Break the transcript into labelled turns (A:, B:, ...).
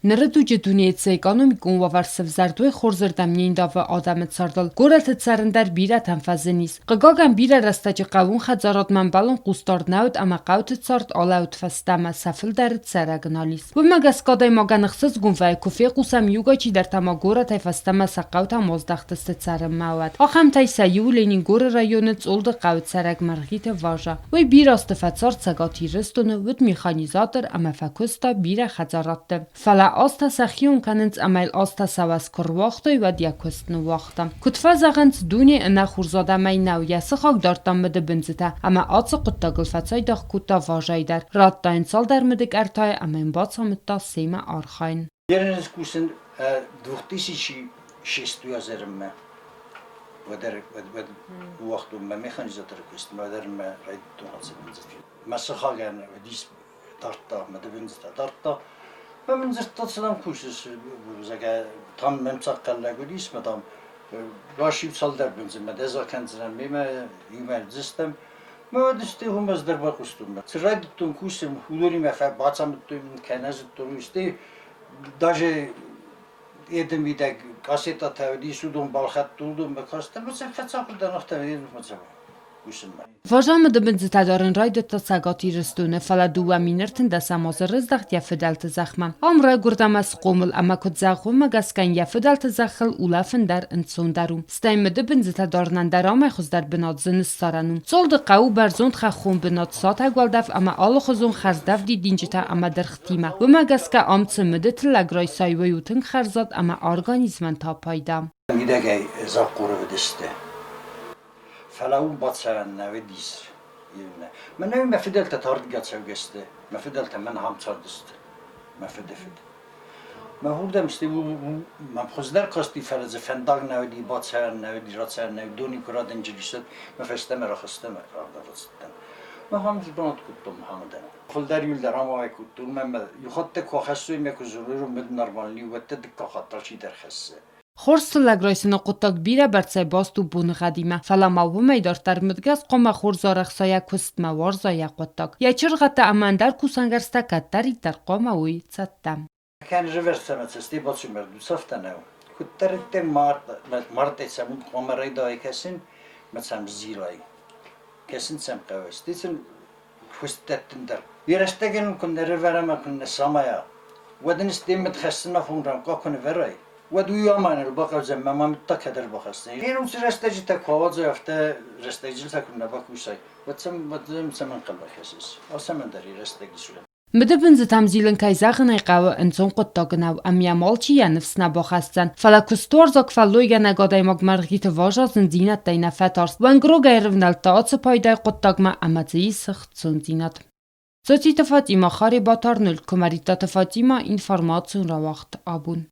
A: Ныры дуджы дунейы цы экономикон уавӕр сӕвзӕрд, уый хорзырдӕм не ндавы адӕмы цардыл. Горӕты цӕрын дӕр бирӕтӕн фӕзын ис. Хъыгагӕн, бирӕ рӕстӕджы хъӕууон хӕдзарадмӕ ӕмбӕлон хъусдард нӕ уыд ӕмӕ хъӕуты цард алӕуд фӕстӕмӕ, сӕ фылдӕры цӕрӕг нал ис. Уымӕ гӕсгӕ адӕймагӕн ӕхсызгон вӕййы, куы фехъусӕм, иугай чидӕртӕ ма горӕтӕй фӕстӕмӕ сӕ хъӕутӕм аздӕхтысты цӕрынмӕ, уӕд. Ахӕмтӕй сӕ иу Ленингоры районы Цъолды хъӕуы цӕрӕг Мӕргъиты Важа. Уый бирӕ азты фӕцард Цӕгат Ирыстоны, уыд механизатор ӕмӕ фӕкуыста бирӕ хӕдзарадты. Фӕлӕ азтӕ сӕхион кӕнынц ӕмӕ йыл азтӕ сӕ уӕз куы руагътой, уӕд йӕ куыст ныууагъта. Куыд фӕзӕгъынц, дуне ӕнӕхурз адӕмӕй нӕу, йӕ сыхаг дардта мыдыбындзытӕ ӕмӕ ацы хъуыддагыл фӕцайдагъ кодта Важайы дӕр. Радта йын цалдӕр мыды къӕртайы ӕмӕ йын бацамыдта семӕ архайын.
B: Ерыныз кусын 2006 азӕрмӕ уӕдӕр уӕд уагътон мӕ механизаторы куыст, уӕдӕр мӕ райдыдтон ацы бындзыты. Мӕ сыхагӕн уыдис дардта, мыдыбындзытӕ дардта. Мӕ мын дзырдта, цы дам кусыс, зӕгъгӕ, там мӕм цӕххӕллӕг уыдис, мӕ дам, рашив цалдӕр бындзы, мӕ дӕ закӕндзынӕн мемӕ, иумӕ дзыстӕм. Мӕ уӕд стӕй уым ӕз дӕр бакуыстон. Цы райдыдтон кусын, уыдонимӕ бацамыдтой мын, кӕнӕ зыдтон, стӕй даже эдемидӕг кассетӕтӕ уыдис, уыдон балхӕдтон, уыдон бакастӕн, ӕмӕ сӕ фӕцахуыр дӕн, афтӕ кусынмӕ.
A: Важа мыдыбындзытӕ дарын райдыдта Цӕгат Ирыстоны, фӕлӕ 2013 азы рыздӕхт йӕ фыдӕлты зӕхмӕ. Ам райгуырд ӕмӕ схъомыл, ӕмӕ куыд зӕгъы, уымӕ гӕсгӕ йын йӕ фыдӕлты зӕххыл улӕфын дӕр ӕнцондӕр у. Стӕй мыдыбындзытӕ дарынӕн дӕр амӕй хуыздӕр бынат зын ссарӕн у. Цолды хъӕуы бӕрзонд хӕххон бынат, сатӕг уӕлдӕф ӕмӕ алыхуызон хӕрздӕф дидинджытӕ ӕмӕ дыргътимӕ. Уымӕ гӕсгӕ ам цы мыды тыллӕг райсай, уый у тынг хӕрзад ӕмӕ организмӕн та пайда.
B: Мидӕгӕй дзӕкъулы уыдысты. Фӕлӕ уым бацӕуӕн нӕ уыдис. Мӕнӕ мӕ фыдӕлтӕ тардгӕ цӕугӕ сты, мӕ фыдӕлтӕ мӕн ам цардысты, мӕ фыдыфыд. Мӕ уырдӕм сты, мӕм хуыздӕр касти, фӕлӕ дзы фӕндаг нӕ уыди, бацӕуӕн нӕ уыди, рацӕуӕн нӕ уыди, дони куы радынджыр ис, мӕ фӕстӕмӕ рахызтӕн ӕмӕ рацыдтӕн. Мӕ хам сбынат кодтон Мухаммедӕн. Фылдӕр иуылдӕр амалӕй кодтон, мӕ мӕ иухатт куы ахӕссой мӕ куы дзурой, мыд нормальный, уӕдта дыккаг хатт алчидӕр хӕссы.
A: Хорз тыллӕг райсыны хъуыддаг бирӕбӕрцӕй баст у боныгъӕдимӕ, фӕлӕ ма уымӕй дарддӕр мыдгӕс хъуамӕ хорз арӕхса йӕ куыстмӕ, уарза йӕ хъуыддаг. Йӕ чыргъӕдтӕ ӕмӕ ӕндӕр кусӕнгӕрзтӕ кӕддӕриддӕр хъуамӕ уой цӕттӕ.
B: Кӕнжывӕрцӕмӕ цӕстӕй бацумӕр дуцӕфтӕ нӕу. Куддӕриддӕр мардӕй цӕмун хъуамӕ райдайа кӕсун, ма сӕм зилай. Кӕсун сӕм хъӕуы. Стӕй сын куыст дӕттын дӕр. Йӕ рӕстӕгӕн куы нӕ рывӕра ӕмӕ куы нӕ самайа, уӕд ын стеммӕ хӕссын афон рӕнхъ куы нывӕрай, уӕд уый амайыныл бахъӕудзӕн мӕ ма мыдта кӕд ӕрбахӕсдзӕн. Йе уыцы рӕстӕджытӕ куы ауадзай, афтӕ рӕстӕджытӕ куы нӕ бакусай, уӕд сӕм уӕд цӕмӕн хъӕлмӕ кӕсыс? Алцӕмӕн дӕр йӕ рӕстӕг ис.
A: Мыдыбындзытӕм зилын, кӕй зӕгъын ӕй хъӕуы, ӕнцон хъуыддаг нӕу, ӕмӕ йӕм алчи йӕ ныфс нӕ бахӕсдзӕн. Фӕлӕ куыстуарзаг фӕллойгӕнӕг адӕймаг Мӕргъиты Важа зындзинӕдтӕй нӕ фӕтарст, уӕнгрогӕй ӕрывнӕлдта ацы пайдайы хъуыддагмӕ ӕмӕ дзы ис ӕхцондзинад. Цоциты Фатимӕ, Харебаты Арнольд, Куымӕридтаты Фатимӕ, информацион рауагъд абон.